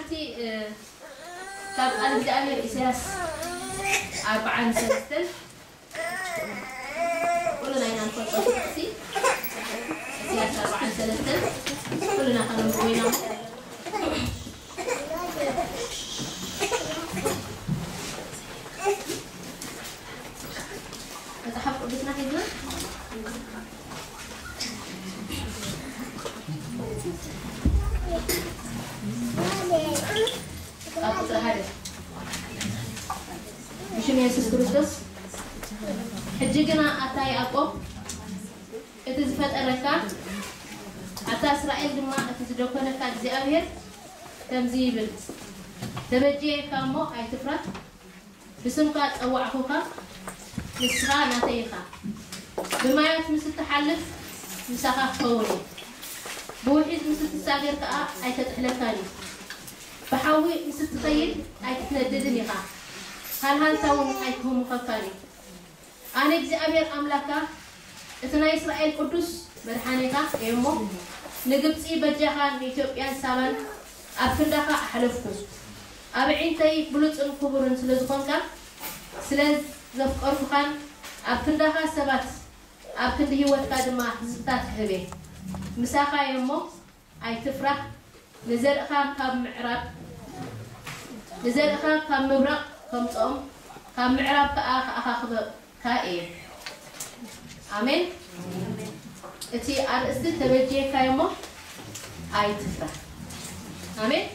እቲ፣ እ፣ ካብ ቃል እግዚኣብሔር ኢሳያስ ኣርብዓን ሰለስተን ኩልና ኢና ንፈልጦ። እቲ ኢሳያስ ኣርብዓን ሰለስተን ኩልና ከነንብቦ ኢና። መጽሓፍ ቅዱስና ሒዝና ካብ ቁጽሪ ሓደ። ብሽም የሱስ ክርስቶስ። ሕጂ ግና ኣታ ያዕቆብ፣ እቲ ዝፈጠረካ፣ ኣታ እስራኤል ድማ፣ እቲ ዝደኮነካ እግዚኣብሔር ከምዚ ይብል፣ ተበጅየካ እሞ ኣይትፍራ። ብስምካ ጸዋዕኩኻ፣ ንስኻ ናተይ ኢኻ። ብማያት ምስ እትሓልፍ፣ ምሳኻ ክኸውን እየ። ብውሒዝ ምስ እትሳገር ከኣ፣ ኣይከጥሕለካን እዩ። ብሓዊ ምስ እትኸይድ፣ ኣይክትነድድን ኢኻ። ሃልሃልታ እውን ኣይክህሙኸካን እዩ። ኣነ እግዚኣብሔር ኣምላካ፣ እቲ ናይ እስራኤል ቅዱስ መድሓኒኻ እየ እሞ፣ ንግብጺ በጃኻ፣ ንኢትዮጵያን ሳባን ኣብ ክንዳኻ ኣሕለፍኩ። ኣብ ኣዒንተይ ብሉጽን ክቡርን ስለ ዝኾንካ፣ ስለ ዘፍቀርኩኻን ኣብ ክንዳኻ ሰባት፣ ኣብ ክንዲ ህይወትካ ድማ ህዝብታት ክህብ እየ። ምሳኻ እየ እሞ፣ ኣይትፍራህ። ንዘርእኻ ካብ ምዕራብ፣ ንዘርእኻ ካብ ምብራቕ ከምጽኦም፣ ካብ ምዕራብ ከኣ ክኣኻኽበካ እየ። ኣሜን። እቲ ኣርእስቲ ተበጅየካ እየ እሞ ኣይትፍራህ። ኣሜን።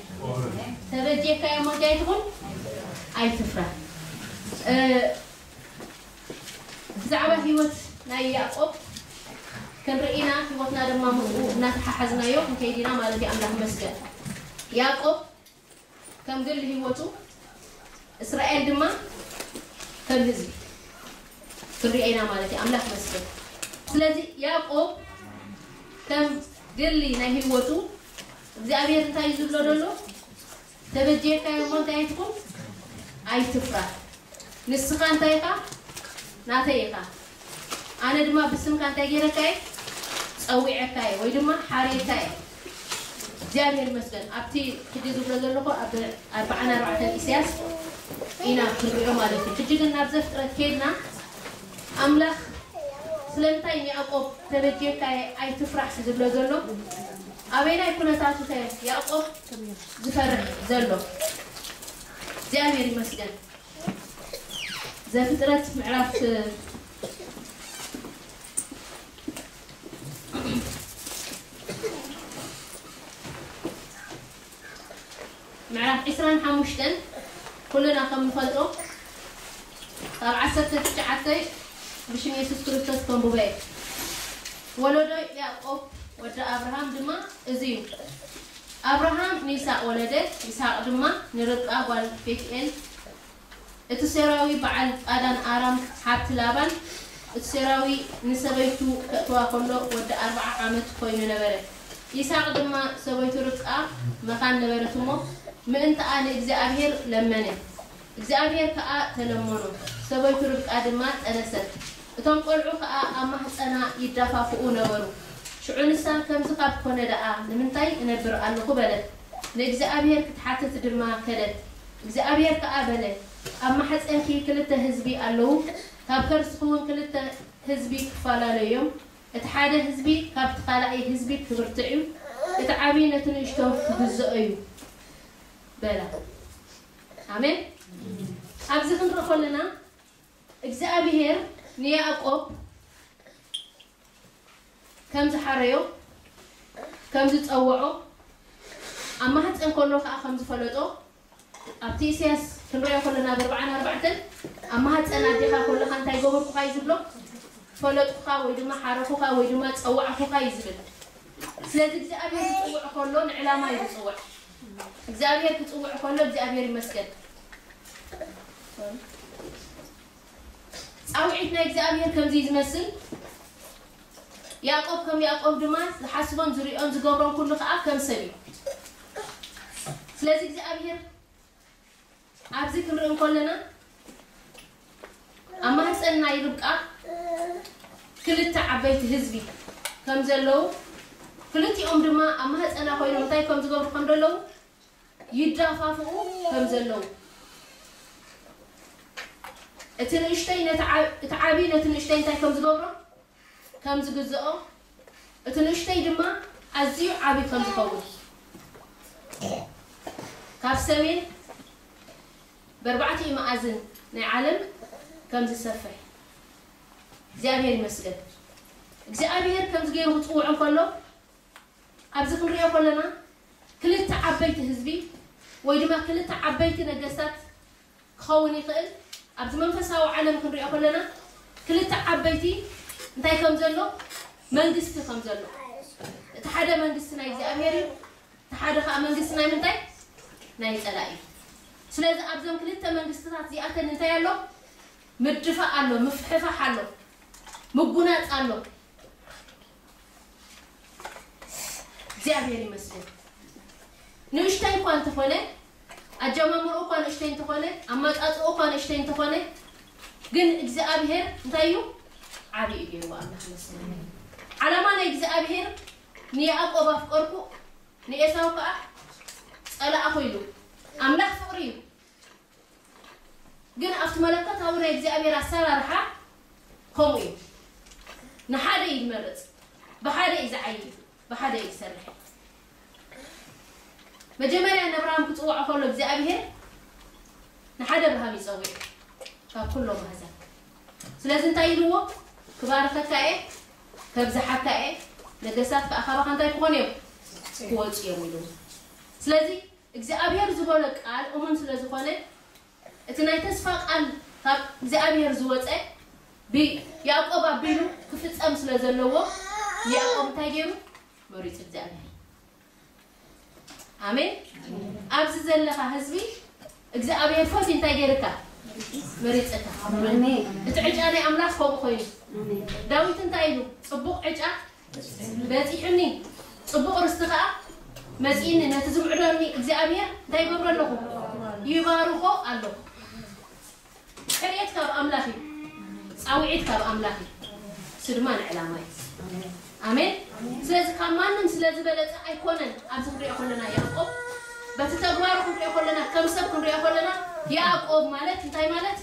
ተበጅየካ እየ እሞ እንታይ ትኹን? ኣይትፍራህ። እ፣ ብዛዕባ ህይወት ናይ ያዕቆብ ክንርኢ ኢና፣ ህይወትና ድማ ምስኡ እናተሓሓዝናዮ ክንከይድ ኢና ማለት እዩ። ኣምላኽ ይመስገን። ያዕቆብ ከም ግል ህይወቱ፣ እስራኤል ድማ ከም ህዝቢ ክንሪኦ ኢና ማለት እዩ። ኣምላኽ ይመስገን። ስለዚ ያዕቆብ ከም ግሊ ናይ ህይወቱ እግዚኣብሔር እንታይ እዩ ዝብሎ ዘሎ? ተበጅየካ እሞ እንታይ ኣይትኹን? ኣይትፍራ። ንስኻ እንታይ ኢኻ? ናተይ ኢኻ። ኣነ ድማ ብስምካ እንታይ ገይረካ እየ? ጸዊዐካ እየ ወይ ድማ ሓርየካ እየ። እግዚኣብሔር ይመስገን። ኣብቲ ሕጂ ዝብሎ ዘለኹ ኣብ ኣርብዓን ኣርባዕተን ኢሳያስ ኢና ክንሪኦ ማለት እዩ። ሕጂ ግን ናብ ዘፍጥረት ከይድና ኣምላኽ ስለምንታይ ንያዕቆብ ተበጅየካ እየ ኣይትፍራሕ ዝብሎ ዘሎ? ኣበየናይ ኩነታቱ ከ ያዕቆብ ዝፈርሕ ዘሎ? እግዚኣብሔር ይመስገን። ዘፍጥረት ምዕራፍ ምዕራፍ ዕስራን ሓሙሽተን ኩልና ከም ንፈልጦ ካብ ዓሰርተ ትሽዓተ ብሽም የሱስ ክርስቶስ ከንብቦ እየ። ወለዶ ያዕቆብ ወዲ ኣብርሃም ድማ እዚ እዩ። ኣብርሃም ንይስሐቅ ወለደ፣ ይስሐቅ ድማ ንርብቃ ጓል ቤትኤል፣ እቲ ሶርያዊ በዓል ጳዳን ኣራም፣ ሓብቲ ላባን፣ እቲ ሶርያዊ ንሰበይቱ ከእትዋ ከሎ ወዲ ኣርብዓ ዓመት ኮይኑ ነበረ። ይስሐቅ ድማ ሰበይቱ ርብቃ መኻን ነበረት እሞ፣ ምእንትኣ ንእግዚኣብሔር ለመነ። እግዚኣብሔር ከኣ ተለመኖ። ሰበይቱ ርብቃ ድማ ጠነሰት። እቶም ቆልዑ ከኣ ኣብ ማህጸና ይዳፋፍኡ ነበሩ። ሽዑ ንሳ፣ ከምዚ ካብ ኮነ ደኣ ንምንታይ እነብር ኣለኹ? በለት። ንእግዚኣብሔር ክትሓትት ድማ ከደት። እግዚኣብሔር ከኣ በለ፣ ኣብ ማሕጸንኪ ክልተ ህዝቢ ኣለዉ፣ ካብ ከርስኺ እውን ክልተ ህዝቢ ክፈላለዩ እዮም። እቲ ሓደ ህዝቢ ካብቲ ካልኣይ ህዝቢ ክብርትዕ እዩ፣ እቲ ዓብዪ ነቲ ንእሽቶ ክግዝኦ እዩ በላ። ኣሜን። ኣብዚ ክንርኢ ከለና እግዚኣብሔር ንያዕቆብ ከም ዝሓረዮ፣ ከም ዝጸውዖ፣ ኣብ ማህፀን ከሎ ከዓ ከም ዝፈለጦ ኣብቲ ኢሳያስ ክንሪኦ ከለና ኣብ ኣርብዓን ኣርባዕተን ኣብ ማህፀን ኣዴኻ ከለኻ እንታይ ገበርኩኻ እዩ ዝብሎ? ፈለጥኩኻ ወይ ድማ ሓረኹኻ ወይ ድማ ጸዋዕኩኻ እዩ ዝብል። ስለዚ እግዚኣብሔር ክጽውዕ ከሎ ንዕላማ እዩ ዝጽውዕ። እግዚኣብሔር ክጽውዕ ከሎ እግዚኣብሔር ይመስገን። ጻውዒት ናይ እግዚኣብሔር ከምዚ እዩ ዝመስል። ያዕቆብ ከም ያዕቆብ ድማ ዝሓስቦን ዝሪኦን ዝገብሮን ኩሉ ከዓ ከም ሰብ እዩ። ስለዚ እግዚኣብሔር ኣብዚ ክንርኢ እንከለና ኣብ ማህፀን ናይ ርብቃ ክልተ ዓበይቲ ህዝቢ ከም ዘለዉ፣ ክልቲኦም ድማ ኣብ ማህፀና ኮይኖም እንታይ ከም ዝገብሩ ከም ዘለዉ ይዳፋፍኡ ከም ዘለዉ፣ እቲ ንእሽተይ ነቲ ዓ-፣ እቲ ዓብዪ ነቲ ንእሽተይ እንታይ ከም ዝገብሮ፣ ከም ዝግዝኦ፣ እቲ ንእሽተይ ድማ ኣዝዩ ዓብዪ ከም ዝኸውን፣ ካብ ሰሜን ብኣርባዕቲኡ መኣዝን ናይ ዓለም ከም ዝሰፍሕ እግዚኣብሔር ይመስገን። እግዚኣብሔር ከምዚ ገይሩ ክጽውዖም ከሎ፣ ኣብዚ ክንሪኦ ከለና ክልተ ዓበይቲ ህዝቢ ወይ ድማ ክልተ ዓበይቲ ነገስታት ክኸውን ይኽእል። ኣብዚ መንፈሳዊ ዓለም ክንሪኦ ከለና ክልተ ዓበይቲ እንታይ ከም ዘሎ፣ መንግስቲ ከም ዘሎ፣ እቲ ሓደ መንግስቲ ናይ እግዚኣብሔር እዩ፣ እቲ ሓደ ከዓ መንግስቲ ናይ ምንታይ? ናይ ጸላኢ እዩ። ስለዚ ኣብዞም ክልተ መንግስትታት እዚኣተን እንታይ ኣሎ? ምድፋእ ኣሎ፣ ምፍሕፋሕ ኣሎ፣ ምጉናጽ ኣሎ። እግዚኣብሔር ይመስገን። ንእሽተይ እኳ እንተኾነ፣ ኣጀማምርኡ እኳ ንእሽተይ እንተኾነ፣ ኣመጻጽኡ እኳ ንእሽተይ እንተኾነ፣ ግን እግዚኣብሔር እንታይ እዩ? ዓብዪ እዩ ገይርዎ። ኣምላኽ ይመስገን። ዓላማ ናይ እግዚኣብሔር ንያዕቆብ ኣፍቀርኩ፣ ንኤሳው ከዓ ጸላእኹ ኢሉ። ኣምላኽ ፍቕሪ እዩ። ግን ኣብቲ መለኮታዊ ናይ እግዚኣብሔር ኣሰራርሓ ከምኡ እዩ። ንሓደ እዩ ዝመርጽ፣ ብሓደ እዩ ዝዓይድ፣ ብሓደ እዩ ዝሰርሕ። መጀመርያ ንኣብርሃም ክጽውዖ ከሎ እግዚኣብሔር ንሓደ ኣብርሃም ይጸውዕ ካብ ኩሎም ኣህዛብ። ስለዚ እንታይ ኢልዎ? ክባርኸካ እየ፣ ከብዝሓካ እየ፣ ነገስታት ከዓ ካባኻ እንታይ ክኾኑ እዮም? ክወፁ እዮም ኢልዎ። ስለዚ እግዚኣብሔር ዝበሎ ቃል እሙን ስለ ዝኾነ፣ እቲ ናይ ተስፋ ቃል ካብ እግዚኣብሔር ዝወፀ ብያዕቆብ ኣቢሉ ክፍጸም ስለ ዘለዎ፣ ንያዕቆብ እንታይ ገይሩ? መሪጹ እግዚኣብሔር። ኣሜን። ኣብዚ ዘለኻ ህዝቢ እግዚኣብሔር ፈትዩ እንታይ ገይርካ? መሪጽካ። ኣሜን። እቲ ዕጫ ናይ ኣምላኽ ከምኡ ኮይኑ። ኣሜን። ዳዊት እንታይ ኢሉ? ጽቡቕ ዕጫ በጺሑኒ፣ ጽቡቕ ርስቲ ኸኣ መጺእኒ፣ ነቲ ዝምዕዶኒ እግዚኣብሔር እንታይ ይገብሮ ኣለኹ? ይባርኾ ኣለኹ። ሕርየት ካብ ኣምላኽ እዩ። ጻውዒት ካብ ኣምላኽ እዩ። እሱ ድማ ንዕላማ እዩ። ኣሜን። ስለዚ ካብ ማንም ስለ ዝበለጸ ኣይኮነን። ኣብዚ ክንሪኦ ከለና ያዕቆብ በቲ ተግባሩ ክንሪኦ ከለና፣ ከም ሰብ ክንሪኦ ከለና፣ ያዕቆብ ማለት እንታይ ማለት?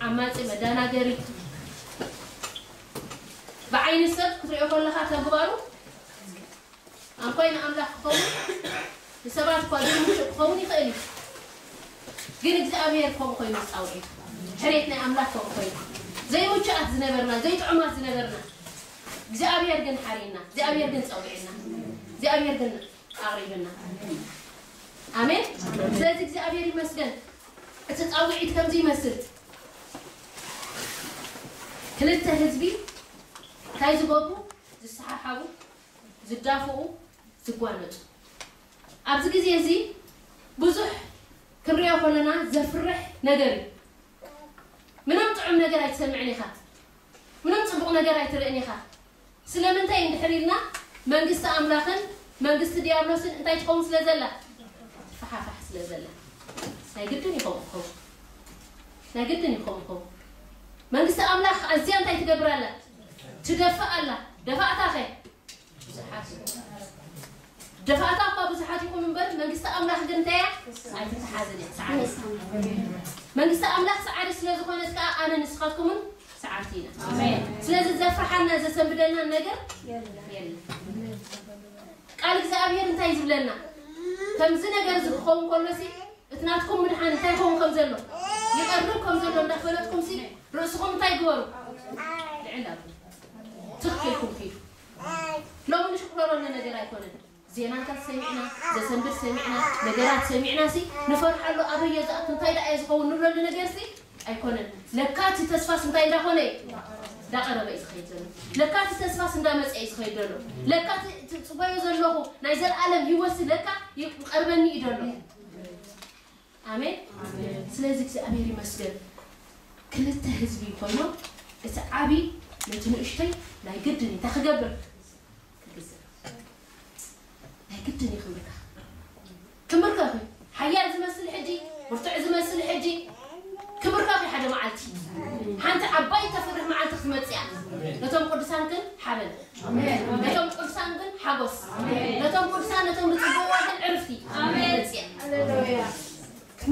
ዓማጺ፣ መዳናገሪ። ብዓይኒ ሰብ ክትሪኦ ከለኻ ተግባሩ ኣንኳይ ንኣምላኽ ክኸውን፣ ንሰባት እኳ ዘይምቹእ ክኸውን ይኽእል እዩ። ግን እግዚኣብሔር ከምኡ ኮይኑ ጻውዒት፣ ሕርየት ናይ ኣምላኽ ከምኡ ኮይኑ፣ ዘይምቹኣት ዝነበርና፣ ዘይጥዑማት ዝነበርና፣ እግዚኣብሔር ግን ሓርየና፣ እግዚኣብሔር ግን ጸዊዕና፣ እግዚኣብሔር ግን ኣቕሪብና። ኣሜን። ስለዚ እግዚኣብሔር ይመስገን። እቲ ጻውዒት ከምዚ ይመስል። ክልተ ህዝቢ እንታይ ዝገብሩ? ዝሰሓሓቡ፣ ዝዳፍኡ፣ ዝጓነጹ። ኣብዚ ግዜ እዚ ብዙሕ ክንሪኦ ከለና ዘፍርሕ ነገር እዩ። ምንም ጥዑም ነገር ኣይትሰምዕን ኢኻ። ምንም ጽቡቕ ነገር ኣይትርእን ኢኻ። ስለምንታይ እንድሕር ኢልና፣ መንግስቲ ኣምላኽን መንግስቲ ዲያብሎስን እንታይ ትኸውን ስለ ዘላ? ትፈሓፋሕ ስለ ዘላ። ናይ ግድን እዩ ከምኡ ክኸውን። ናይ ግድን እዩ ከምኡ ክኸውን። መንግስቲ ኣምላኽ ኣዝያ እንታይ ትገብር ኣላ? ትደፍእ ኣላ። ደፋእታ ኸ? ብዙሓት። ደፋእታ እኳ ብዙሓት ይኹኑ እምበር፣ መንግስቲ ኣምላኽ ግን እንታይ እያ? ኣይትተሓዝን እያ። ሰዓሪ። መንግስቲ ኣምላኽ ሰዓሪ ስለ ዝኾነት ከኣ ኣነ ንስኻትኩምን ሰዓርቲ ኢና። ኣሜን። ስለዚ ዘፍርሓና ዘሰንብደና ነገር የለን። ቃል እግዚኣብሔር እንታይ ዝብለና? ከምዚ ነገር እዚ ክኸውን ከሎሲ፣ እቲ ናትኩም ምድሓን እንታይ ክኸውን ከም ዘሎ፣ ይቐርብ ከም ዘሎ እንዳፈለጥኩምሲ፣ ርእስኹም እንታይ ግበሩ? ልዕል ኣብሉ። ትኽ ኢልኩም ኪዱ። ሎሚ ንሽቁረረሉ ነገር ኣይኮነን። ዜናታት ሰሚዕና፣ ዘሰንብድ ሰሚዕና፣ ነገራት ሰሚዕናሲ፣ ንፈርሓሉ፣ ኣበየ ዝኣቱ፣ እንታይ ደኣ እየ ዝኸውን ንብለሉ ነገርሲ ኣይኮነን። ለካ እቲ ተስፋስ እንታይ እንዳኾነ እዩ? እንዳቐረበ እዩ ዝኸይድ ዘሎ። ለካ እቲ ተስፋስ እንዳመጸ እዩ ዝኸይድ ዘሎ። ለካ እቲ፣ እቲ ጽበዮ ዘለኹ ናይ ዘለኣለም ህይወትሲ ለካ ይቐርበኒ እዩ ዘሎ። ኣሜን። ኣሜን። ስለዚ እግዚኣብሔር ይመስገን። ክልተ ህዝቢ ኮይኖም እቲ ዓቢ ነቲ ንእሽተይ ናይ ግድን እንታይ ክገብር? ክግዝእ። ናይ ግድን እዩ ክምርካኽ። ክምርካኽ እዩ። ሓያል ዝመስል ሕጂ፣ ብርቱዕ ዝመስል ሕጂ፣ ክምርካኽ እዩ ሓደ መዓልቲ። ሓንቲ ዓባይ ተፍርህ መዓልቲ ክትመጽእ እያ። ነቶም ቅዱሳን ግን ሓበን። ነቶም ቅዱሳን ግን ሓጎስ። ነቶም ቅዱሳን፣ ነቶም ዝጽበይዋ ግን ዕርፍቲ። ኣሜን። ትመጽእ እያ።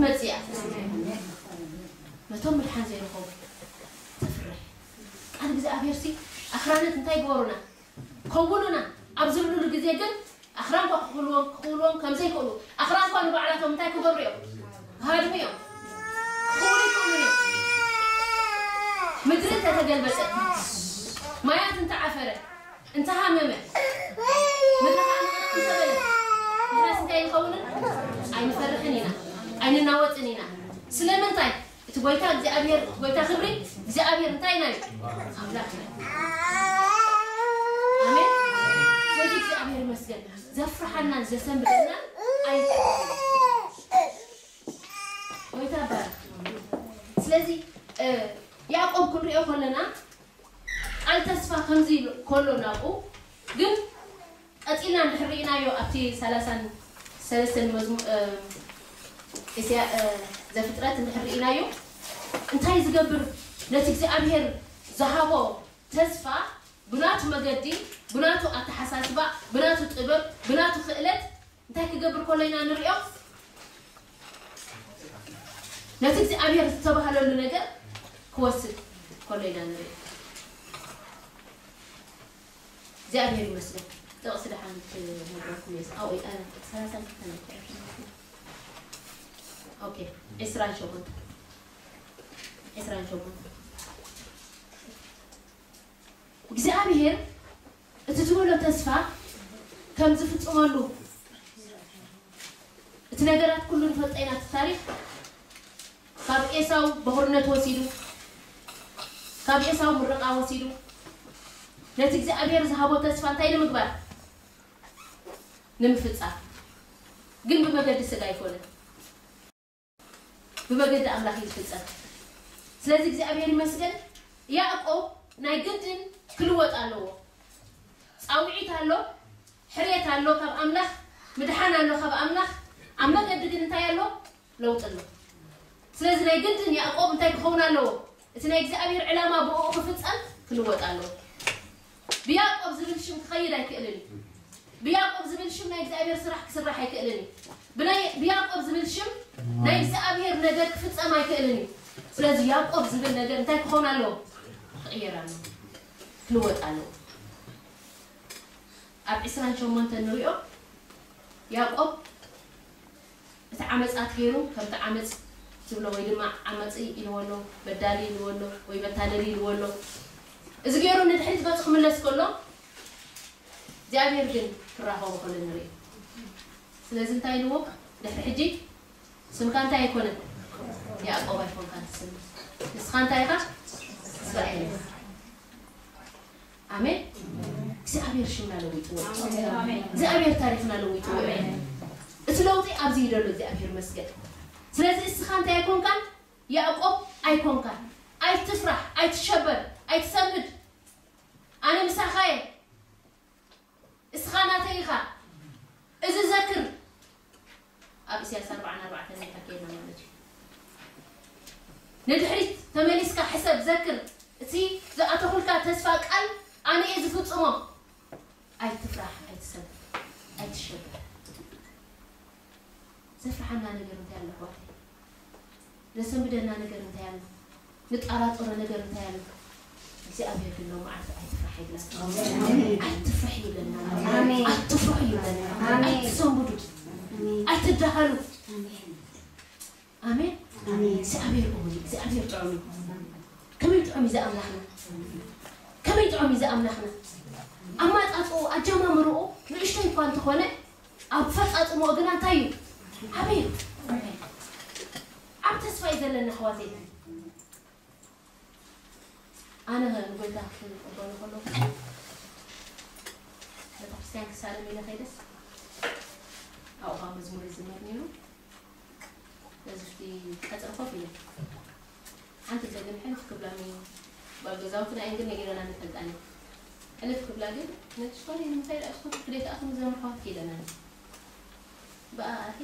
መጽያ ነቶም ምድሓን ዘይረኸቡ ተፍርሕ። ቃል እግዚኣብሔር ሲ ኣኽራነት እንታይ ይገበሩና? ከውኑና ኣብ ዝብሉሉ ግዜ ግን ኣኽራን ኳ ክኽልዎም ክኽልዎም ከም ዘይክእሉ ኣኽራን ኳ ንባዕላቶም እንታይ ክገብሩ እዮም? ክሃድሙ እዮም። ክኽውሉ ይኽእሉ እዮም። ምድሪ እንተተገልበጠት ማያት እንተዓፈረ እንተሃመመ ምድሪ ከዓ ንቕንቕ እንተበለት ንሕናስ እንታይ ይኸውንን? ኣይንፈርሕን ኢና፣ ኣይንናወጥን ኢና። ስለምንታይ? እቲ ጎይታ እግዚኣብሔር፣ እቲ ጎይታ ክብሪ እግዚኣብሔር እንታይ ናይ ኣምላኽ ናይ ኣሜን። ስለዚ እግዚኣብሔር ይመስገን ዘፍርሓናን ዘሰንብደናን ኣይ ጎይታ ባር ስለዚ ያዕቆብ ክንሪኦ ከለና ቃል ተስፋ ከምዚ ከሎ ናብኡ ግን ቀጺልና እንድሕር ርኢናዮ ኣብቲ ሰላሳን ሰለስተን መዝሙ እስያ ዘፍጥረት እንድሕር ርኢናዮ እንታይ ዝገብር ነቲ እግዚኣብሔር ዝሃቦ ተስፋ ብናቱ መገዲ ብናቱ ኣተሓሳስባ ብናቱ ጥበብ ብናቱ ክእለት እንታይ ክገብር ከሎ ኢና ንሪኦ? ነቲ እግዚኣብሔር ዝተባህለሉ ነገር ክወስድ ከሎ ኢና ንሪኦ። እግዚኣብሔር ይመስገን። ጥቕሲ ደሓን ክነግረኩም እየ። ኣብኡ ሰላሳ ክልተ ነጥቢ ኦኬ፣ ዕስራን ሸሞንተ ዕስራን ሸሞንተ እግዚኣብሔር እቲ ዝበሎ ተስፋ ከም ዝፍጽመሉ እቲ ነገራት ኩሉ ንፈልጦ ኢና። እቲ ታሪኽ ካብ ኤሳው በኹርነት ወሲዱ ካብ ኤሳው ምርቓ ወሲዱ ነቲ እግዚኣብሔር ዝሃቦ ተስፋ እንታይ ንምግባር ንምፍጻም ግን ብመገዲ ስጋ ኣይኮነን። ብመገዲ ኣምላኽ እዩ ዝፍጸም። ስለዚ እግዚኣብሔር ይመስገን ያዕቆብ ናይ ግድን ክልወጥ ኣለዎ። ጻውዒት ኣሎ፣ ሕርየት ኣሎ ካብ ኣምላኽ፣ ምድሓን ኣሎ ካብ ኣምላኽ። ኣብ መገዲ ግን እንታይ ኣሎ? ለውጢ ኣሎ። ስለዚ ናይ ግድን ያዕቆብ እንታይ ክኸውን ኣለዎ? እቲ ናይ እግዚኣብሔር ዕላማ ብእኡ ክፍጸም ክልወጥ ኣለዎ። ብያዕቆብ ዝብል ሽም ክኸይድ ኣይክእልን እዩ። ብያዕቆብ ዝብል ሽም ናይ እግዚኣብሔር ስራሕ ክስራሕ ኣይክእልን እዩ። ብናይ ብያዕቆብ ዝብል ሽም ናይ እግዚኣብሔር ነገር ክፍጸም ኣይክእልን እዩ። ስለዚ ያዕቆብ ዝብል ነገር እንታይ ክኸውን ኣለዎ? ክቕየር ኣለዎ። ክልወጥ ኣለዎ። ኣብ ዕስራን ሸሞንተን ንሪኦ ያዕቆብ እቲ ዓመጻት ገይሩ ከምቲ ዓመጽ ትብሎ ወይ ድማ ዓመጺ ኢልዎ ኣሎ፣ በዳሊ ኢልዎ ኣሎ ወይ መታለሊ ኢልዎ ኣሎ። እዚ ገይሩ ንድሕሪት ገጹ ክምለስ ከሎ እግዚኣብሔር ግን ክራኸቦ ከሎ ንርኢ። ስለዚ እንታይ ኢልዎ? ድሕሪ ሕጂ ስምካ እንታይ ኣይኮነን? ያዕቆብ ኣይኮንካን ትስምስ። ንስኻ እንታይ ኢኻ? እስራኤል ኢኻ። ኣሜን። እግዚኣብሔር ሽምና ለዊጥዎ። እግዚኣብሔር ታሪኽና ለዊጥዎ። እቲ ለውጢ ኣብዚ ይደሎ እግዚኣብሔር መስገድ። ስለዚ እስኻ እንታይ ኣይኮንካን? ያዕቆብ ኣይኮንካን። ኣይትፍራሕ፣ ኣይትሸበር፣ ኣይትሰምድ። ኣነ ምሳኻ እየ። እስኻ ናተይ ኢኻ። እዚ ዘክር ኣብ ኢሳያስ ኣርባዓን ኣርባዕተን ይሓከየና ማለት እዩ። ንድሕሪት ተመሊስካ ሕሰብ፣ ዘክር። እቲ ዝኣተኹልካ ተስፋ ቃል ኣነ እየ ዝፍጽሞ። ኣይትፍራሕ፣ ኣይትሰብ፣ ኣይትሸበር። ዘፍርሓና ነገር እንታይ ኣሎ ኣሕዋተይ? ዘሰንብደና ነገር እንታይ ኣሎ? ንጠራጠሮ ነገር እንታይ ኣሎ? እግዚኣብሔር ግን ሎም መዓልቲ ኣይትፍራሕ ይብለና። ኣይትፍራሕ ይብለና። ኣትፍርሑ ይብለና። ኣይትሰንብዱ። ኣይትዳሃሉ። ኣሜን። እግዚኣብሔር እሙን እዩ። እግዚኣብሔር ጥዑም እዩ። ከመይ ጥዑም እዩ ዝኣምላኽና? ከመይ ጥዑም እዩ ዝኣምላኽና? ኣማጣጥኡ ኣጀማምርኡ ንእሽተይ እኳ እንተኾነ ኣብ ፈጻጽምኦ ግና እንታይ እዩ? ዓብዪ እዩ። ዓብ ተስፋ እዩ ዘለና ኣሕዋተይ። ኣነ ንጎይታ ክቕበሎ ከለኹ ቤተክርስትያን ክሳለም ኢለ ከይደስ ኣብኡ ከዓ መዝሙር ይዝመር ነይሩ። ነዚ ውሽጢ ቀፅሪ ኮፍ ኢለ ሓንቲ ደገም ሕልፍ ክብላ ሚ በል ገዛውትና እየን ግን ነጊረና ንፈልጣን እዩ። ሕልፍ ክብላ ግን ነቲ ሽኮር ንምንታይ ደኣ ሽኮር ክደይ ተኣኹም ዘምርሖ ከይደና ብኣ ኣቴ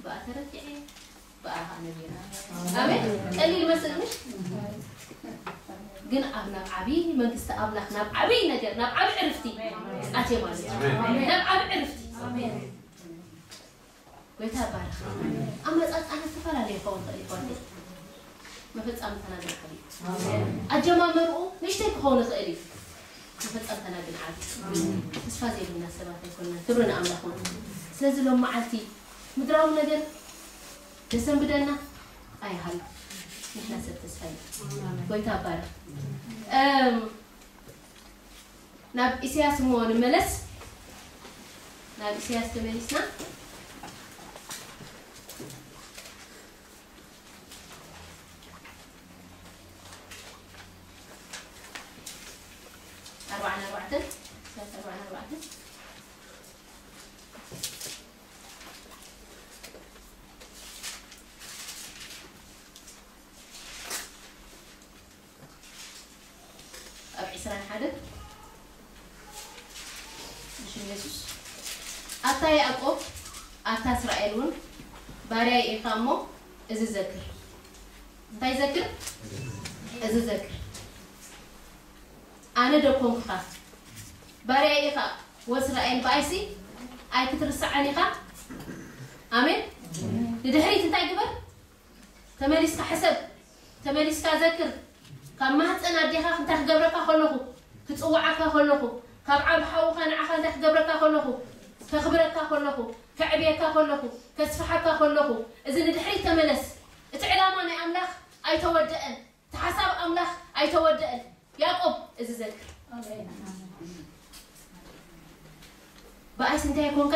ብኣ ተረቲዐ ብኣ ከዓ ነጊራ ኣሜን ቀሊል መስል ምሽ ግን ኣብ ናብ ዓብዪ መንግስቲ ኣምላኽ ናብ ዓብዪ ነገር ናብ ዓብዪ ዕርፍቲ ኣቴ ማለት እዩ ናብ ዓብዪ ዕርፍቲ ጎይታ ይባረኽ። ኣመጻጽኣና ዝተፈላለየ ክኸውን ይኽእል እዩ። መፈጸምታና ግን ዓብዪ እዩ። ኣጀማመርኡ ንእሽተይ ክኸውን ይኽእል እዩ። መፈጸምታና ግን ዓብዪ እዩ። ተስፋ ዘይብልና ሰባት ኣይኮንና። ክብሪ ንኣምላኽ ይኹን። ስለዚ ሎም መዓልቲ ምድራዊ ነገር ዘሰንብደና ኣይሃሉ። ንሕና ሰብ ተስፋ ኢና። ጎይታ ይባረኽ። እም፣ ናብ ኢሳያስ እሞ ንመለስ። ናብ ኢሳያስ ተመሊስና። ኣርባዓን ኣርባዕተን፣ ኢሳያስ ኣርባዓን ኣርባዕተን። ኣብ ዕስራን ሓደን ብሽም የሱስ፣ ኣታ ያዕቆብ፣ ኣታ እስራኤል እውን ባርያይ ኢኻ እሞ፣ እዚ ዘክር። እንታይ ዘክር? እዚ ዘክር። ኣነ ደኮንኩኻ፣ ባርያይ ኢኻ፣ ወእስራኤል በኣይሲ ኣይክትርስዓን ኢኻ። ኣሜን። ንድሕሪት እንታይ ግበር? ተመሊስካ ሕሰብ፣ ተመሊስካ ዘክር። ካብ ማህፀን ኣዴኻ እንታይ ክገብረካ ከለኹ፣ ክፅውዓካ ከለኹ፣ ካብ ዓብ ሓውኻ ንዓኻ እንታይ ክገብረካ ከለኹ፣ ከኽብረካ ከለኹ፣ ከዕብየካ ከለኹ፣ ከስፍሓካ ከለኹ፣ እዚ ንድሕሪት ተመለስ። እቲ ዕላማ ናይ ኣምላኽ ኣይተወደአን። እቲ ሓሳብ ኣምላኽ ኣይተወደአን። ያዕቆብ፣ እዚ ዘክር። ብኣይስ እንታይ ኣይኮንካ?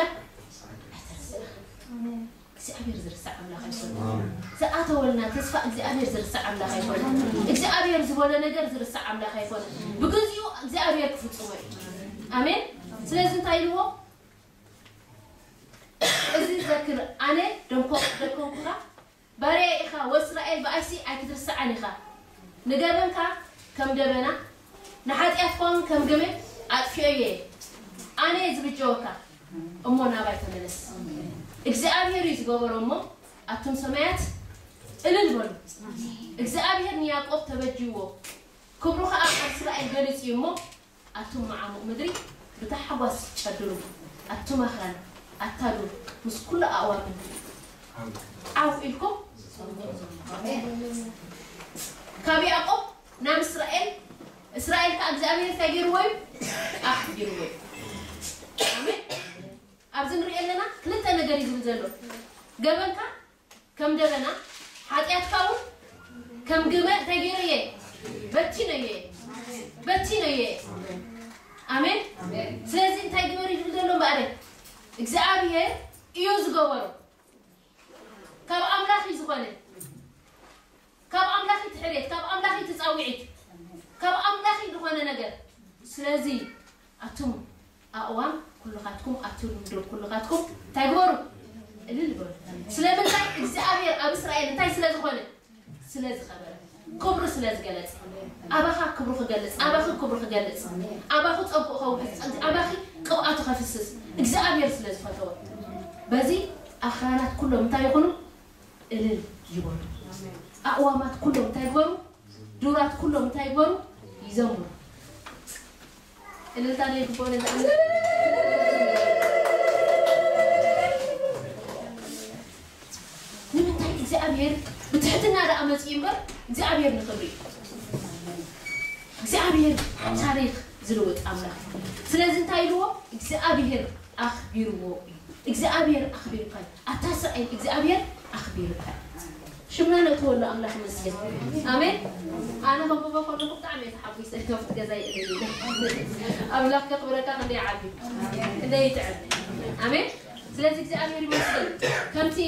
ኣይትረስዕ። እግዚኣብሔር ዝርሳዕ ኣምላኽ ኣይኮነ። ዝኣተወልና ተስፋ እግዚኣብሔር ዝርሳዕ ኣምላኽ ኣይኮነ። እግዚኣብሔር ዝበሎ ነገር ዝርሳዕ ኣምላኽ ኣይኮነ። ብግዚኡ እግዚኣብሔር ክፍጽሞ እዩ። ኣሜን። ስለዚ እንታይ ኢልዎ? እዚ ዘክር፣ ኣነ ደምኮ-፣ ደኮንኩኻ፣ ባርያ ኢኻ፣ ወእስራኤል ብኣይሲ ኣይክትርሳዓን ኢኻ። ንገበንካ ከም ደበና፣ ንሓጢኣትካ እውን ከም ግመ ኣጥፊኦዮ እየ። ኣነ እየ ዝብጀወካ፣ እሞ ናባይ ተመለስ። እግዚኣብሔር እዩ ዝገበሮ እሞ፣ ኣቱም ሰማያት እልል በሉ። እግዚኣብሔር ንያዕቆብ ተበጅይዎ፣ ክብሩ ኸኣ ኣብ እስራኤል ገሊጹ እዩ እሞ፣ ኣቱም መዓሙቕ ምድሪ ብታሕጓስ ጨድሩ፣ ኣቱም ኣኽራን፣ ኣታ ዱር ምስ ኩሉ ኣእዋምን ዓው ኢልኩም። ካብ ያዕቆብ ናብ እስራኤል፣ እስራኤል ከኣ እግዚኣብሔር እንታይ ገይርዎ እዩ? ኣፍ ገይርዎ እዩ። ኣሜን። ኣብዚ ንሪኦ ኣለና ክልተ ነገር እዩ ዝብል ዘሎ። ገበንካ ከም ደበና፣ ሓጢኣትካ እውን ከም ግመ እንታይ ገይረዮ እየ? በቲነዮ እየ። በቲነዮ እየ። ኣሜን። ስለዚ እንታይ ግበር እዩ ዝብል ዘሎ እምበኣር? እግዚኣብሔር እዩ ዝገበሮ። ካብ ኣምላኽ እዩ ዝኾነ። ካብ ኣምላኽ እዩ እቲ ሕርየት፣ ካብ ኣምላኽ እዩ እቲ ጻውዒት፣ ካብ ኣምላኽ እዩ ዝኾነ ነገር። ስለዚ ኣቱም ኣእዋም ኩልኻትኩም፣ ኣቱም ዱር ኩልኻትኩም እንታይ ግበሩ? እልል በሉ። ስለምንታይ? እግዚኣብሔር ኣብ እስራኤል እንታይ ስለ ዝኾነ? ስለ ዝኸበረ፣ ክብሩ ስለ ዝገለጸ። ኣባኻ ክብሩ ክገልጽ፣ ኣባኺ ክብሩ ክገልጽ፣ ኣባኹ ጸጉኡ ከውሕዝ፣ ጸግ-፣ ኣባኺ ቅብኣቱ ከፍስስ እግዚኣብሔር ስለ ዝፈተወ። በዚ ኣኽራናት ኩሎም እንታይ ይኹኑ? እልል ይበሉ። ኣእዋማት ኩሎም እንታይ ይግበሩ? ዱራት ኩሎም እንታይ ይግበሩ? ይዘምሩ። እልልታ ዶ ይግበኦ ነዚ ኣምላኽ? ንምንታይ? እግዚኣብሔር ብትሕትና ደኣ መጺኡ እምበር፣ እግዚኣብሔር ንኽብሪ እዩ። እግዚኣብሔር ታሪኽ ዝልውጥ ኣምላኽ እዩ። ስለዚ እንታይ ኢልዎ? እግዚኣብሔር ኣኽቢርዎ እዩ። እግዚኣብሔር ኣኽቢርካ እዩ። ኣታ እስራኤል እግዚኣብሔር ኣኽቢርካ እዩ። ሽምና ነእትወሉ ኣምላኽ ይመስገን። ኣሜን። ኣነ ከንብቦ ከለኹ ብጣዕሚ እየ ተሓጒሰ፣ ከብቲ ገዛ ይእልል ኢለ። ኣምላኽ ከኽብረካ ክንደይ ዓቢ፣ ክንደይ ይጥዕም። ኣሜን። ስለዚ እግዚኣብሔር ይመስገን። ከምቲ፣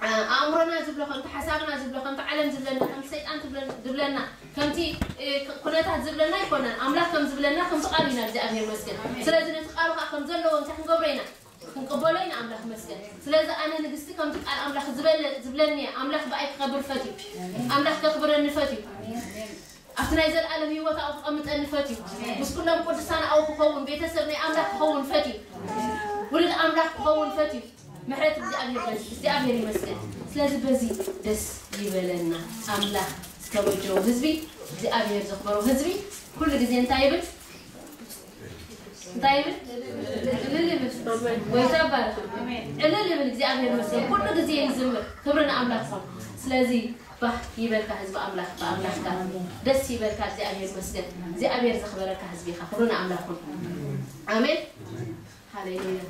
አ፣ ኣእምሮና ዝብሎ፣ ከምቲ ሓሳብና ዝብሎ፣ ከምቲ ዓለም ዝብለና፣ ከምቲ ሰይጣን ትብለ-፣ ዝብለና፣ ከምቲ፣ እ፣ ክ-፣ ኩነታት ዝብለና ኣይኮነን። ኣምላኽ ከም ዝብለና ከምቲ ቃሉ ኢና፣ እግዚኣብሔር ይመስገን። ስለዚ ነቲ ቃሉ ከዓ ከም ዘለዎ እንታይ ክንገብሮ ኢና? ክንቅበሎ ኢና። ኣምላኽ ይመስገን። ስለዚ ኣነ ንግስቲ ከምቲ ቃል ኣምላኽ ዝበለ-፣ ዝብለኒ እየ። ኣምላኽ ብኣይ ክኸብር ፈትዩ። ኣምላኽ ከኽብረኒ ፈትዩ። ኣብቲ ናይ ዘለኣለም ህይወት ኣብኡ ክቐምጠኒ ፈትዩ። ምስ ኩሎም ቅዱሳን ኣብኡ ክኸውን፣ ቤተሰብ ናይ ኣምላኽ ክኸውን ፈትዩ። ውሉድ ኣምላኽ ክኸውን ፈትዩ። ምሕረት እግዚኣብሔር በዚ፣ እግዚኣብሔር ይመስገን። ስለዚ በዚ ደስ ይበለና። ኣምላኽ ዝተበጀው ህዝቢ፣ እግዚኣብሔር ዘኽበረው ህዝቢ ኩሉ ግዜ እንታይ ይብል? እንታይ ይብል? እልል ይብል። ጎይታ ይባረክ። ዕልል ይብል እግዚኣብሔር ይመስገን። ኩሉ ግዜ ይዝምር። ክብሪ ንኣምላኽ ይኹን። ስለዚ ባህ ይበልካ ህዝቢ ኣምላኽ ብኣምላኽካ። ደስ ይበልካ እግዚኣብሔር ይመስገን። እግዚኣብሔር ዘኽበረካ ህዝቢ ኢኻ። ክብሪ ንኣምላኽ ይኹን። ኣሜን። ሃሌሉያ።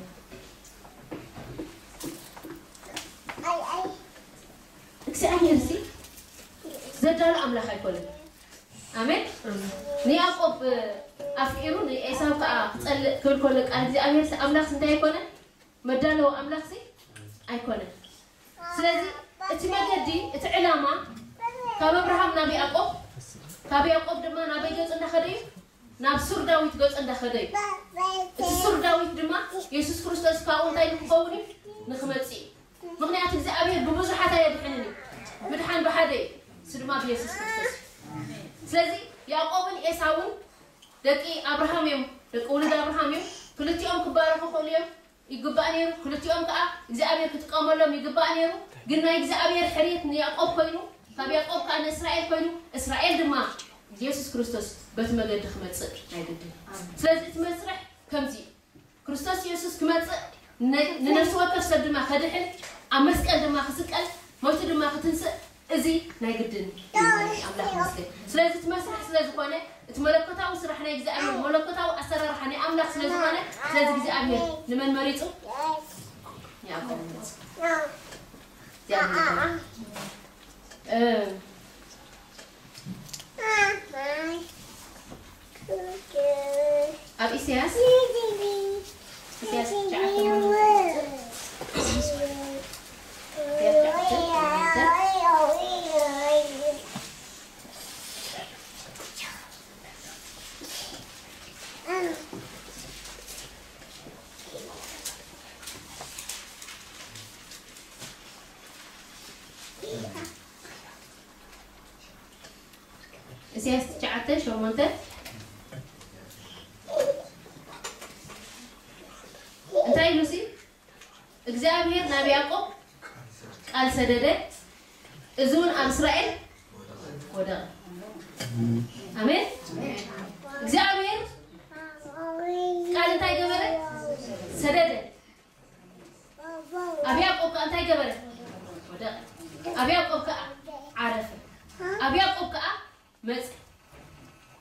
እግዚኣብሔር ሲ ዘዳሉ ኣምላኽ ኣይኮነን። ኣሜን። ንያዕቆብ ኣፍቂሩ ንኤሳው ከዓ ክጸልእ ክብል ከሎ ቃል እግዚኣብሔር ሲ ኣምላኽ እንታይ ኣይኮነን? መዳለዊ ኣምላኽ ሲ ኣይኮነን። ስለዚ እቲ መገዲ እቲ ዕላማ ካብ ኣብርሃም ናብ ያዕቆብ ካብ ያዕቆብ ድማ ናበይ ገጹ እንዳኸደ እዩ? ናብ ሱር ዳዊት ገጹ እንዳኸደ እዩ። እቲ ሱር ዳዊት ድማ የሱስ ክርስቶስ ካብኡ እንታይ ንክኸውን እዩ? ንክመጽእ እዩ። ምኽንያቱ እግዚኣብሔር ብብዙሓት ኣየድሕንን እዩ። ምድሓን ብሓደ እዩ። እሱ ድማ ብየሱስ ክርስቶስ እዩ። ስለዚ ያዕቆብን ኤሳውን ደቂ ኣብርሃም እዮም፣ ደቂ ውሉድ ኣብርሃም እዮም። ክልቲኦም ክባረኹ ይኽእሉ እዮም፣ ይግባእ ነይሩ። ክልቲኦም ከዓ እግዚኣብሔር ክጥቀመሎም ይግባእ ነይሩ። ግን ናይ እግዚኣብሔር ሕርየት ንያዕቆብ ኮይኑ፣ ካብ ያዕቆብ ከዓ ንእስራኤል ኮይኑ፣ እስራኤል ድማ የሱስ ክርስቶስ በቲ መገዲ ክመፅእ ናይ ግድን። ስለዚ እቲ መስርሕ ከምዚ እዩ። ክርስቶስ የሱስ ክመፅእ ነ- ንነፍሲ ወከፍ ሰብ ድማ ከድሕን ኣብ መስቀል ድማ ክስቀል ሞይቱ ድማ ክትንስእ እዚ ናይ ግድን እዩ ማለት እዩ። ኣምላኽ ይመስገን። ስለዚ እቲ መስርሕ ስለ ዝኾነ እቲ መለኮታዊ ስራሕ ናይ እግዚኣብሔር መለኮታዊ ኣሰራርሓ ናይ ኣምላኽ ስለ ዝኾነ ስለዚ እግዚኣብሔር ንመን መሪፁ? ያዕቆብ መሪፁ። እግዚኣብሔር ይባረክ። እ፣ ኣብ ኢሳያስ ኢሳያስ ትሽዓተ ሸሞንተ ኢሳያስ ትሽዓተ ሸሞንተ እንታይ ኢሉ ሲ እግዚኣብሔር ናብ ያዕቆብ ቃል ሰደደ፣ እዚ እውን ኣብ እስራኤል ወደቐ። ኣሜን። እግዚኣብሔር ቃል እንታይ ገበረ? ሰደደ። ኣብ ያዕቆብ ከኣ እንታይ ገበረ? ወደቐ። ኣብ ያዕቆብ ከኣ ዓረፈ። ኣብ ያዕቆብ ከኣ መጸ።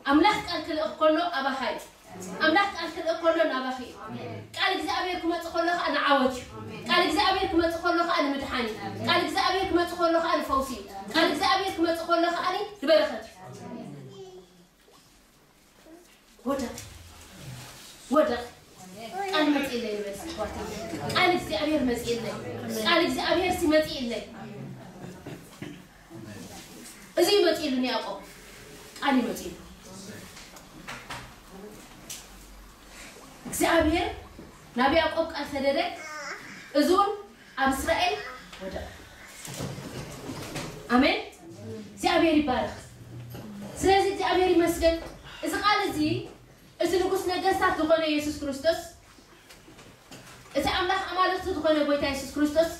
ኣምላኽ ቃል ክልእኽ ከሎ ኣባኻ እዩ። ኣምላኽ ቃል ክልእኽ ከሎ ናባኺ እዩ። ቃል እግዚኣብሔር ክመጽእ ከሎ ከኣ ንዓወት እዩ። ቃል እግዚኣብሔር ክመጽእ ከሎ ከኣ ንምድሓን እዩ። ቃል እግዚኣብሔር ክመጽእ ከሎ ከኣ ንፈውሲ እዩ። ቃል እግዚኣብሔር ክመጽእ ከሎ ከኣ ንበረኸት እዩ። ወደቕ ወደቕ ቃል መጺእለይ ንበል ኣሕዋተይ። ቃል እግዚኣብሔር መጺእለይ። ቃል እግዚኣብሔር ሲ መጺእለይ። እዚ እዩ መጺእሉ ንያዕቆብ ቃል እዩ መጺእሉ። እግዚኣብሔር ናብ ያዕቆብ ቃል ሰደደ፣ እዙን ኣብ እስራኤል ወደቐ። ኣሜን። እግዚኣብሔር ይባረኽ። ስለዚ እግዚኣብሔር ይመስገን። እዚ ቃል እዚ እቲ ንጉስ ነገስታት ዝኾነ የሱስ ክርስቶስ እቲ ኣምላኽ ኣማልኽቲ ዝኾነ ጎይታ የሱስ ክርስቶስ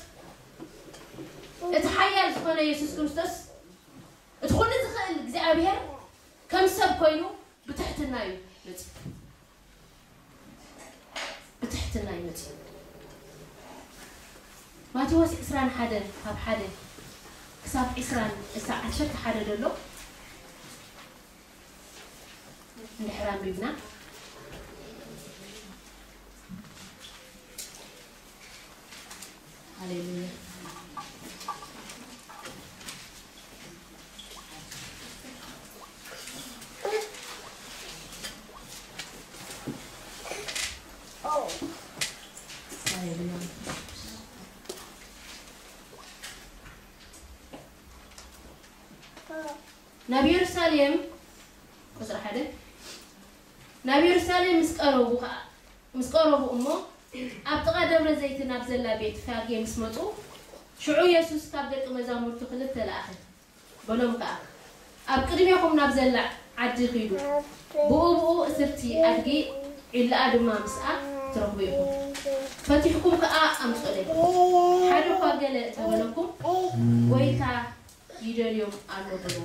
እቲ ሓያል ዝኾነ የሱስ ክርስቶስ እቲ ኩሉ ዝኽእል እግዚኣብሔር ከም ሰብ ኮይኑ ብትሕትና እዩ መጺኡ። ብትሕትና እዩ መጺኡ። ማቴዎስ ዕስራን ሓደን ካብ ሓደ ክሳብ ዕስራን እሳ ዓሰርተ ሓደ ዘሎ እንድሕር ኣንቢብና ሃሌሉያ። ሃሌሉያ። ናብ የሩሳሌም ቁፅሪ ሓደ ናብ የሩሳሌም ምስ ቀረቡ ከዓ ምስ ቀረቡ እሞ ኣብ ጥቓ ደብረ ዘይት ናብ ዘላ ቤት ፋጌ ምስ መጹ ሽዑ የሱስ ካብ ደቂ መዛሙርቱ ክልተ ለኣኸ በሎም ከዓ ኣብ ቅድሜኹም ናብ ዘላ ዓዲ ኺዱ ብኡ ብኡ እስርቲ ኣድጊ ዒላኣ ድማ ምስኣ ትረኽቡ ኢኹም ፈቲሕኩም ከዓ ኣምጹለይ ሓደ እኳ ገለ እንተበለኩም ጎይታ ይደልዮም ኣሎ በልዎ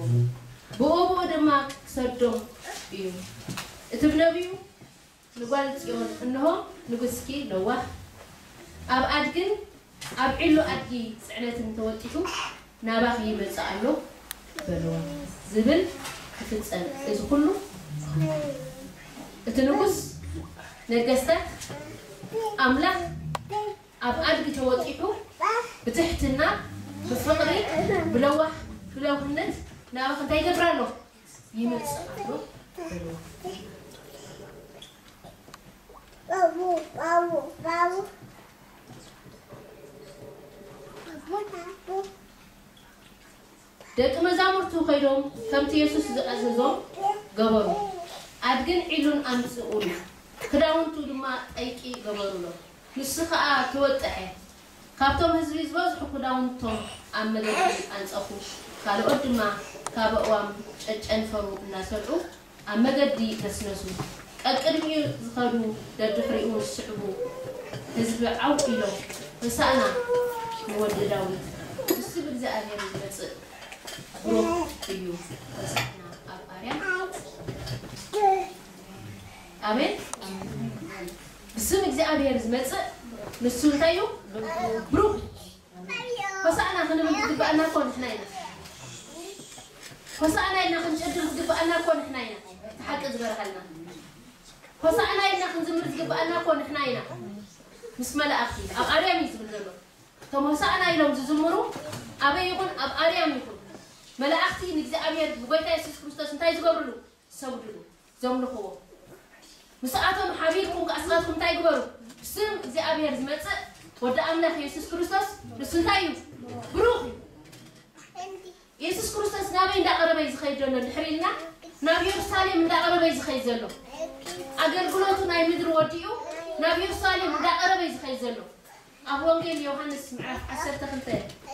ብኡ ብኡ ድማ ክሰዶም እዩ እቲ ብነቢዩ ንጓል ጽዮን፣ እንሆ ንጉስኪ ለዋህ፣ ኣብ ኣድግን ኣብ ዒሉ ኣድጊ ጽዕነትን ተወጢሑ ናባኺ ይመጽእ ኣሎ በልዋ ዝብል ክፍጸም። እዚ ኩሉ እቲ ንጉስ ነገስታት ኣምላኽ ኣብ ኣድጊ ተወጢሑ ብትሕትና፣ ብፍቕሪ፣ ብለዋህ፣ ብለዋህነት ናባኺ እንታይ ይገብር ኣሎ? ይመጽእ ኣሎ በልዋ። ደቂ መዛሙርቱ ከይዶም ከምቲ የሱስ ዝኣዘዞም ገበሩ። ኣድግን ዒሉን ኣምጽኡሉ፣ ክዳውንቱ ድማ ጠይቂ ገበሩሎም። ንሱ ኸኣ ተወጥሐ። ካብቶም ህዝቢ ዝበዝሑ ክዳውንቶም ኣብ መገዲ ኣንጸፉ፣ ካልኦት ድማ ካብ ኣእዋም ጨጨንፈሩ እናሰልዑ ኣብ መገዲ ነስነሱ። ቀቅድሚኡ ዝኸዱ ደድሕሪኡ ዝስዕቡ ህዝቢ ዓው ኢሎም፣ "ሆሳዕና ንወዲ ዳዊት፣ ንሱ ብእግዚኣብሔር ዝመጽእ ብሩኽ እዩ፣ ሆሳዕና ኣብ ኣርያም፣ ኣሜን፣ ብስም እግዚኣብሔር ዝመጽእ ንሱ እንታይ እዩ? ብሩኽ እዩ።" ሆሳዕና ክንብል ዝግባኣና እኮ ንሕና ኢና። ሆሳዕና ኢልና ክንጨድር ዝግባኣና እኮ ንሕና ኢና። እቲ ሓቂ ዝበርሃልና። ሆሳዕና ኢልና ክንዝምር ዝግባኣና እኮ ንሕና ኢና። ምስ መላእኽቲ ኣብ ኣርያም እዩ ዝብል ዘሎ። እቶም ሆሳዕና ኢሎም ዝዝምሩ ኣበይ ይኹን፣ ኣብ ኣርያም ይኹን፣ መላእኽቲ ንእግዚኣብሔር ብጎይታ የሱስ ክርስቶስ እንታይ ዝገብርሉ? ዝሰግድሉ፣ ዘምልኽዎ። ምስኣቶም ሓቢርኩም ከኣ ንስኻትኩም እንታይ ግበሩ? ብስም እግዚኣብሔር ዝመጽእ ወዲ ኣምላኽ የሱስ ክርስቶስ ንሱ እንታይ እዩ? ብሩኽ እዩ። የሱስ ክርስቶስ ናበይ እንዳቐረበ እዩ ዝኸይድ ዘሎ እንድሕር ኢልና፣ ናብ የሩሳሌም እንዳቐረበ እዩ ዝኸይድ ዘሎ። ኣገልግሎቱ ናይ ምድሪ ወዲኡ ናብ የሩሳሌም እንዳቐረበ እዩ ዝኸይድ ዘሎ። ኣብ ወንጌል ዮሃንስ ምዕራፍ ዓሰርተ ክልተ፣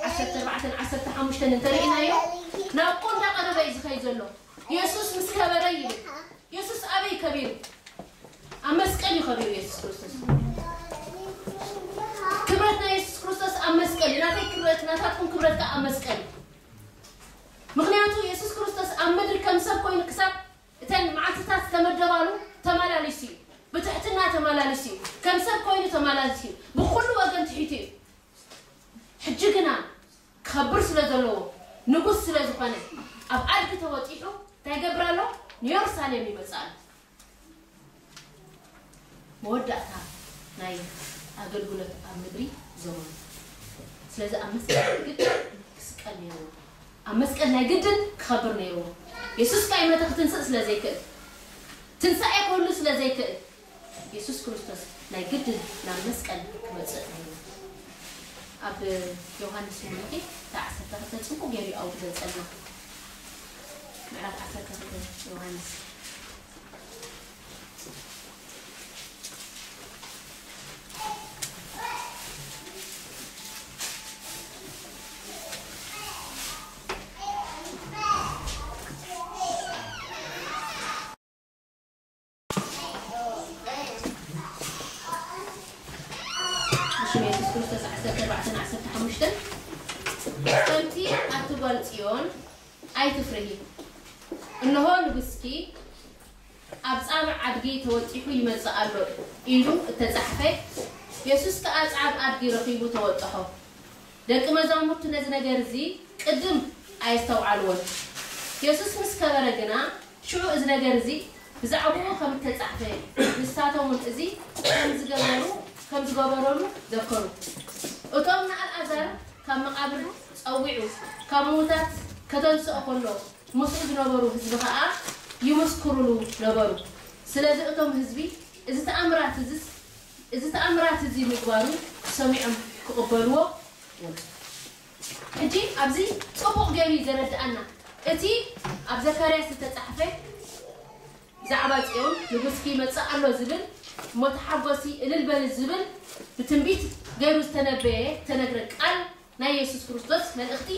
ዓሰርተ ኣርባዕተን ዓሰርተ ሓሙሽተን እንተሪእናዮ፣ ናብኡ እንዳቐረበ እዩ ዝኸይድ ዘሎ። የሱስ ምስ ከበረ ይብል። የሱስ ኣበይ ከቢሩ? ኣብ መስቀል እዩ ከቢሩ የሱስ ክርስቶስ። ክብረት ናይ የሱስ ክርስቶስ ኣብ መስቀል እዩ። ናተይ ክብረት፣ ናታትኩም ክብረት ከኣ ኣብ መስቀል እዩ። ምኽንያቱ የሱስ ክርስቶስ ኣብ ምድሪ ከም ሰብ ኮይኑ ክሳብ እተን መዓልትታት ዝተመደባሉ ተመላሊሱ እዩ። ብትሕትና ተመላሊሱ እዩ። ከም ሰብ ኮይኑ ተመላሊሱ እዩ። ብኹሉ ወገን ትሒቱ እዩ። ሕጂ ግና ክኸብር ስለ ዘለዎ፣ ንጉስ ስለ ዝኾነ፣ ኣብ ኣድጊ ተወጢሑ እንታይ ይገብር ኣሎ? ንየሩሳሌም ይመጽእ ኣሎ። መወዳእታ ናይ ኣገልግሎት ኣብ ምድሪ ዘመኑ። ስለዚ ኣብ መስቀል ግድን ክስቀል ነይርዎ። ኣብ መስቀል ናይ ግድን ክኸብር ነይርዎ። የሱስ ከኣ ይመተ ክትንስእ ስለ ዘይክእል፣ ትንሳኤ ክህሉ ስለ ዘይክእል፣ የሱስ ክርስቶስ ናይ ግድን ናብ መስቀል ክመጽእ ነይርዎ። ኣብ ዮሃንስ ወንጌል እታ ዓሰርተ ክልተ ጽቡቕ ገይሩ እዩ ኣብኡ ዝገልጸልና። ምዕራፍ ዓሰርተ ክልተ ዮሃንስ። ብሽም የሱስ ክርስቶስ ዓሰርተ ኣርባዕተን ዓሰርተ ሓሙሽተን። ከምቲ ኣቲ ጓል ጽዮን ኣይትፍርሂ፣ እንሆ ንጉስኪ ኣብ ጻብዕ ኣድጊ ተወጢሑ ይመጽእ ኣሎ ኢሉ እተጻሕፈ፣ የሱስ ከኣ ጻዕብ ኣድጊ ረኺቡ ተወጥሖ። ደቂ መዛሙርቱ ነዚ ነገር እዚ ቅድም ኣየስተውዓልዎን። የሱስ ምስ ከበረ ግና፣ ሽዑ እዚ ነገር እዚ ብዛዕባኡ ከም እተጻሕፈ፣ ንሳቶም እውን እዚ ከም ዝገበሩ፣ ከም ዝገበረሉ ዘከሩ። እቶም ንኣልኣዛር ካብ መቓብር ጸዊዑ፣ ካብ ምዉታት ከተንስኦ ከሎ፣ ምስኡ ዝነበሩ ህዝቢ ኸኣ ይምስክሩሉ ነበሩ። ስለዚ እቶም ህዝቢ እዚ ተኣምራት እዚስ፣ እዚ ተኣምራት እዚ ምግባሩ ሰሚዖም ክቕበልዎ ወጹ። ሕጂ ኣብዚ ጽቡቕ ገይሩ እዩ ዘረድኣና። እቲ ኣብ ዘካርያስ ዝተጻሕፈ ብዛዕባ ጽዮን ንጉስኪ ይመጽእ ኣሎ ዝብል፣ እሞ ተሓጎሲ፣ እልል በሊ ዝብል ብትንቢት ገይሩ ዝተነበየ፣ ዝተነግረ ቃል ናይ የሱስ ክርስቶስ መልእኽቲ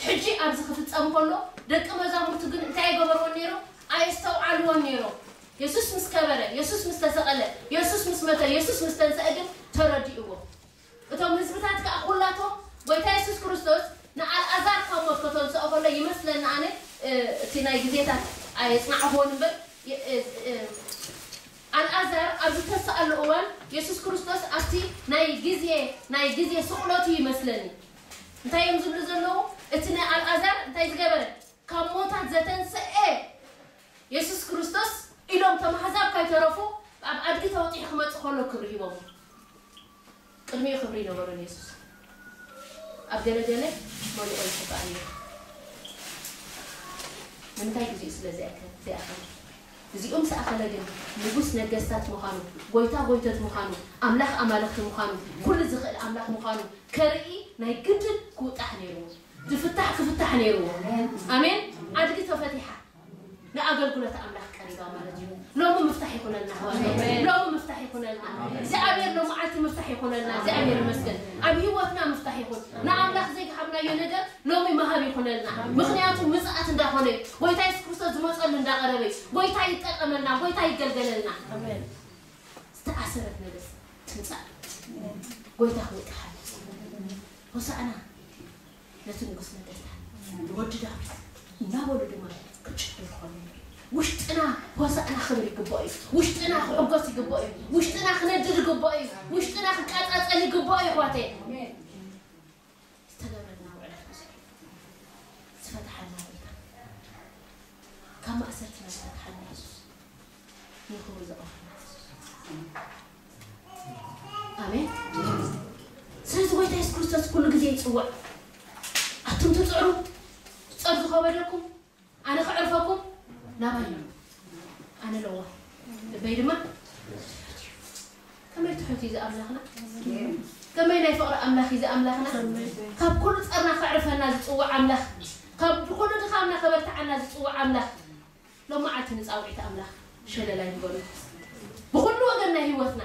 ሕጂ ኣብዚ ክፍጸም ከሎ፣ ደቂ መዛሙርቱ ግን እንታይ ኣይገበርዎን ነይሮም? ኣየስተውዓልዎን ነይሮም። የሱስ ምስ ከበረ፣ የሱስ ምስ ተሰቐለ፣ የሱስ ምስ መተ፣ የሱስ ምስ ተንስአ ግን ተረዲእዎ። እቶም ህዝብታት ከኣ ኩላቶም ጎይታ የሱስ ክርስቶስ ንኣልኣዛር ካብ ሞት ከተንስኦ ከሎ ይመስለኒ ኣነ፣ እ፣ እቲ ናይ ግዜታት ኣየጽናዕኽዎን እምበር፣ የ-፣ እ፣ እ፣ ኣል-፣ ኣልኣዛር ኣብ ዝተሰኣሉ እዋን የሱስ ክርስቶስ ኣብቲ ናይ ግዜ ናይ ግዜ ስቕሎቱ ይመስለኒ እንታይ እዮም ዝብሉ ዘለዉ? እቲ ናይ ኣልኣዛር እንታይ ዝገበረ? ካብ ሞታት ዘተንስኤ የሱስ ክርስቶስ ኢሎም ተማሕዛብ ካይተረፉ ኣብ ኣድጊ ተወጢሑ ክመጽእ ከሎ ክብሪ ሂቦም። ቅድሚኡ ክብሪ ይነበሮን የሱስ ኣብ ገለገለ መሊኦ ይሕባእ ነይሩ። ንምንታይ ግዜኡ ስለ ዘይኣከ- ዘይኣኸለ እዚኦም ዝኣኸለ ግን ንጉስ ነገስታት ምዃኑ፣ ጎይታ ጎይቶት ምዃኑ፣ ኣምላኽ ኣማልኽቲ ምዃኑ፣ ኩሉ ዝኽእል ኣምላኽ ምዃኑ ከርኢ ናይ ግድን ክውጣሕ ነይርዎ። ዝፍታሕ ክፍታሕ ነይርዎ። ኣሜን። ኣድጊ ተፈቲሓ ንኣገልግሎት ኣምላኽ ቀሪባ ማለት እዩ። ሎሚ ምፍታሕ ይኹነልና ኣሕዋት። ሎሚ ምፍታሕ ይኹነልና እግዚኣብሔር። ሎሚ ዓልቲ ምፍታሕ ይኹነልና እግዚኣብሔር ይመስገን። ኣብ ህይወትና ምፍታሕ ይኹን። ንኣምላኽ ዘይግሃብናዮ ነገር ሎሚ ምሃብ ይኹነልና። ምኽንያቱ ምጽኣት እንዳኾነ እዩ። ጎይታ የሱስ ክርስቶስ ዝመጸሉ እንዳቐረበ እዩ። ጎይታ ይጠቀመልና፣ ጎይታ ይገልገለልና። ዝተኣሰረት ነገር ትንጻእ። ጎይታ ክወጣ ሓልፍ ሆሳዕና ነቲ ንጉስ ነገስታት ንወዲ ዳዊት እናበሉ ድማ ክጭፍር ይኾኑ። ውሽጥና ሆሳዕና ክብር ይግባእ እዩ። ውሽጥና ክዕጎስ ይግባእ እዩ። ውሽጥና ክነድድ ይግባእ እዩ። ውሽጥና ክቃጻጸል ይግባእ እዩ። ኳተ ዝተገብረልና ውዕለት ብዙሕ ዝፈትሓልና ጎይታ ካብ ማእሰርትና ዝፈትሓልና የሱስ ንኽብሩ ዘቕርብ ኣሜን። ስለዚ ጎይታ የሱስ ክርስቶስ ኩሉ ግዜ ይፅውዕ። ኣቱም ትፅዕሩ ትፀርዙ ከበደኩም ኣነ ክዕርፈኩም ናባይ እዩ። ኣነ ለዋ ልበይ ድማ ከመይ ትሑት እዩ ዝኣምላኽና። ከመይ ናይ ፍቕሪ ኣምላኽ እዩ ዝኣምላኽና። ካብ ኩሉ ፀርና ከዕርፈና ዝፅውዕ ኣምላኽ ካብ ኩሉ ድኻምና ከበርትዓና ዝፅውዕ ኣምላኽ ሎማዓልቲ ንፃውዒት ኣምላኽ ሸለል ኣይንበሎ። ብኹሉ ወገን ናይ ህይወትና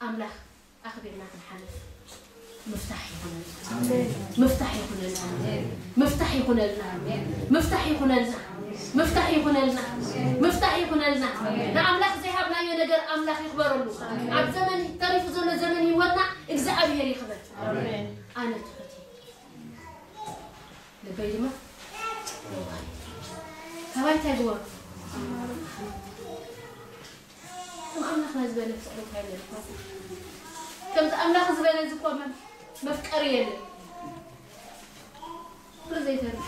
ኣምላኽ ኣኽቢርና ክንሓልፍ ምፍታሕ ይኹነልና። ምፍታሕ ይኹነልና። ምፍታሕ ይኹነልና። ምፍታሕ ይኹነልና። ምፍታሕ ይኹነልና። ምፍታሕ ይኹነልና። ንኣምላኽ ዘይሃብናዮ ነገር ኣምላኽ ይኽበረሉ። ኣብ ዘመን ተሪፉ ዘሎ ዘመን ህይወትና እግዚኣብሔር ይኽበር። ኣነ ትሑት እየ። ልበይ ድማ ካባይ እንታይ ግበሩ? ከም ኣምላኽና ዝበለ ፍቕሪ እኳ የለን። ከምዚ ኣምላኽ ዝበለ እዚ እኳ መ- መፍቀሪ የለን። ኩሉ ዘይተርፍ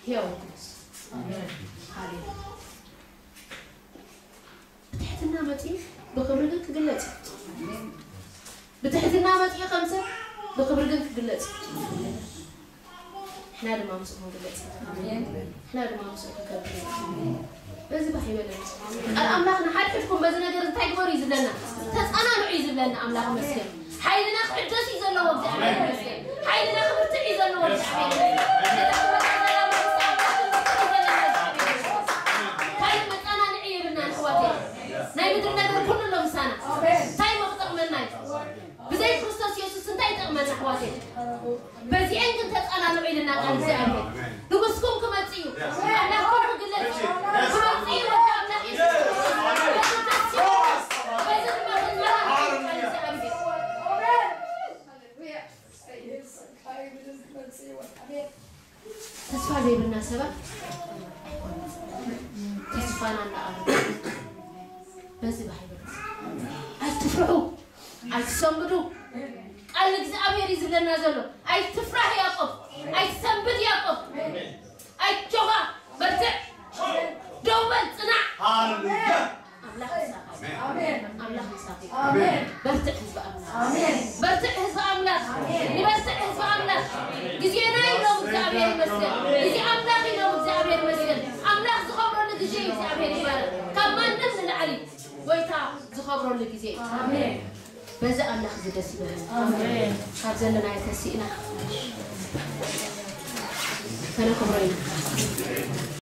ሕያው ንጉስ። ሃሌሉያ። ብትሕትና መፂኡ ብኽብሪ ግን ክግለፅ እዩ። ብትሕትና መፂኡ ከም ሰብ ብኽብሪ ግን ክግለፅ እዩ። ንሕና ድማ ምስኡ ክንግለፅ ኢና። ንሕና ድማ ምስኡ ክንከብር ኢና። በዚ ባህ ይበለና። ቃል ኣምላኽ ንሓድሕድኩም በዚ ነገር እንታይ ግበሩ እዩ ዝብለና? ተፀናንዑ እዩ ዝብለና ኣምላኽ ይመስገን። ሓይልና ክሕደስ እዩ ዘለዎ እግዚኣብሔር ይመስገን። ሓይልና ክብርትዕ እዩ ዘለዎ እግዚኣብሔር ይመስገን። እቲ ክብርትዕ ዘለና መንግስቲ ኣምላኽ ክብርትዕ እዩ ዘለና እግዚኣብሔር ይመስገን። ካልእ መፀናንዒ የብልናን ኣሕዋተይ። ናይ ምድሪ ነገር ኩሉ ኣሎ ምሳና። እንታይ እሞ ክጠቕመና እዩ? ብዘይ ክርስቶስ የሱስ እንታይ ይጠቕመና ኣሕዋተይ? በዚኤን ግን ተጸናንዑ ኢልና ቃል እግዚኣብሔር። ንጉስኩም ክመጽእ እዩ። ኣምላኽኩም ክግለጽ እዩ። ክመጽእ እዩ ወዲ ኣምላኽ የሱስ ክርስቶስ። በዚ ደስ ይበለና። በዚ ድማ ክንመራረቕ እዩ ቃል እግዚኣብሔር። ተስፋ ዘይብልና ሰባት ኣይኮንና። ተስፋና እንዳኣሉ በዚ ባይብል ኣይትፍርሑ፣ ኣይትሰንብዱ። ቃል እግዚኣብሔር እዩ ዝብለና ዘሎ። ኣይትፍራህ ያዕቆብ፣ ኣይትሰንብድ ያዕቆብ። ኣጆኻ በርትዕ፣ ደው በል፣ ጽናዕ። ሃሌሉያ። ኣምላኽ ምሳኻ እዩ። ኣሜን። ኣምላኽ ምሳኻ እዩ። ኣሜን። በርትዕ ህዝቢ ኣምላኽ። ኣሜን። በርትዕ ህዝቢ ኣምላኽ። ኣሜን። ንበርትዕ ህዝቢ ኣምላኽ። ግዜና ኢሎም እግዚኣብሔር ይመስገን። ግዜ ኣምላኽ ኢሎም እግዚኣብሔር ይመስገን። ኣምላኽ ዝኸብረሉ ግዜ እዩ። እግዚኣብሔር ይባረክ። ካብ ማንም ንላዕሊ ጎይታ ዝኸብረሉ ግዜ እዩ። ኣሜን። በዚ ኣምላኽ እዚ ደስ ይበለና። ኣሜን። ካብ ዘለናዮ ተሲእና ከነክብሮ ኢና።